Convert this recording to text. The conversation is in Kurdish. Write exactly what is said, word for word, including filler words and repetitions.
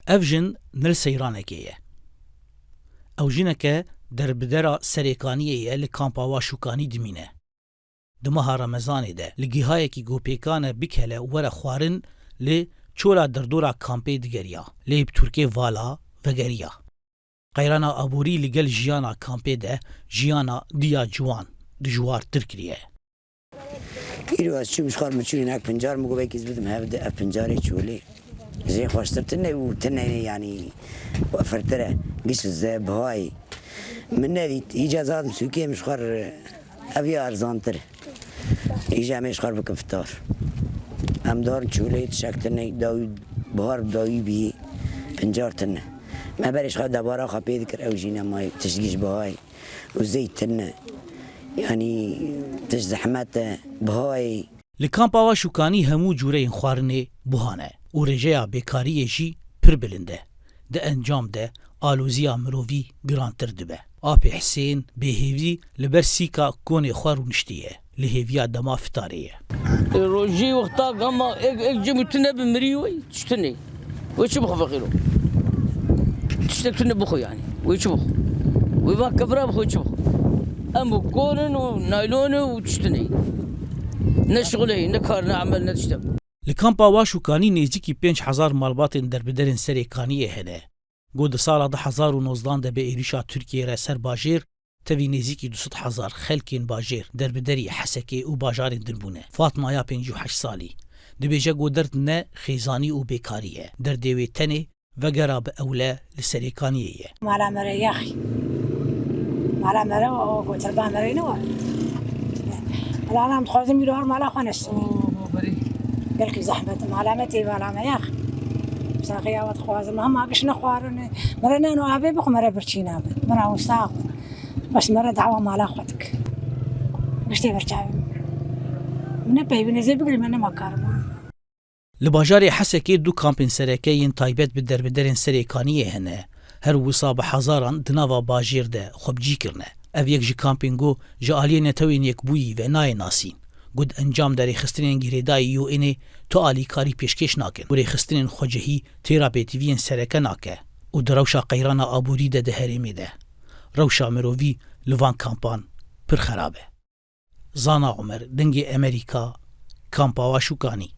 Ev jin ne li seyranekê ye. Ew jineke derbidera Serêkaniyê ye, li kampa Waşûkanî dimîne. Di meha Remezanê de li gihayekî ku pêkan e bikele û were xwarin, li çora derdora kampê digeriya, lê bi Tirkê vala vegeriya. Qeyrana aborî li gel jiyana kampê de jiyana diya ciwan dijwartir kiriye. Îro ez çûm ji xwe re min çû hinek pincar, min got belkî ez bidim hev de ev pincarê çolê. Jê xweştir tune û tune, yanî firtir e. Giş ze bihayê. Min nedît, îca zadim sûkê min ji xwe re ev ya erzantir. Îca em ê ji xwe re bikin fitar. Em darin çolê tişek tune, dawî bihar bi dawî bî pincar tune. Me berê ji xwe debara xwe pê dikir, ew jî nemayê, tişt giş bihayê. Û zeyt tune. Yanî tişt zehmet e, bihayê. Li kampa Waşûkanî hemû cûreyên xwarinê buha ne û rêjeya bêkariyê jî pir bilind e. Di encam de aloziya mirovî girantir dibe. Apê Hisên bêhêvî li ber sîka konê xwe rûniştiye, li hêviya dema fitarê ye. Rojî wexta gama ek, ek cim tune bi mirî wê, tişt tune. Wê çi bixwe fexîro? Tiştek tune bixwe yanî. Wê çi bixwe? Wê va kevra bixwe, çi bixwe? Em û kon in û naylon û tişt tune. Ne şixulê, ne kar, ne emel, ne tiştek. Li kampa Waşûkanî nêzîkî pênc hezar malbatên derbiderên Serêkaniyê hene. Got di sala du hezar û nozdan de bi êrîşa Tirkiyê re ser bajêr, tevî nêzîkî du sed hezar xelkên bajêr derbiderî Hesekê û bajarên din bûne. Fatma ya pêncî û heşt salî dibêje, got derd ne xêzanî û bêkarî ye. Derdê wê tenê vegera bi ewle li Serêkaniyê ye. Mala me re yaxî. Mala me re o gotirba me re ne wa. Mala me dixwazim îro her mala xwe neştim. Gelkî zehmet. Mala me tê mala me yax. Saxiya we dixwazim. Hema giş nexwarin. Me re neno avê bixwe, me re birçî nabe. Me re wisa xwe. Bes me re dawa mala xwe dik. Giştê berçavê min. Min ne peyvîn ez ê bigrim, me nema karim. Li bajarê Hesekê du kampên sereke yên taybet bi derbiderên Serêkaniyê hene. Her wisa bi hezaran di nava bajêr de xwe bi cî kirine. Ev yek ji kampên ku ji aliyê Netewên Yekbûyî ve nayê nasîn. Got encam de rêxistinên girêdayî U N'ê tu alîkarî pêşkêş nakin û rêxistinên xwecihî têra pêtiviyên sereke nake û di rewşa qeyrana aborî de di herêmê de. Rewşa mirovî li van kampan pir xerab e. Zana Omer, Dengê Emerîka, Kampa Waşûkanî.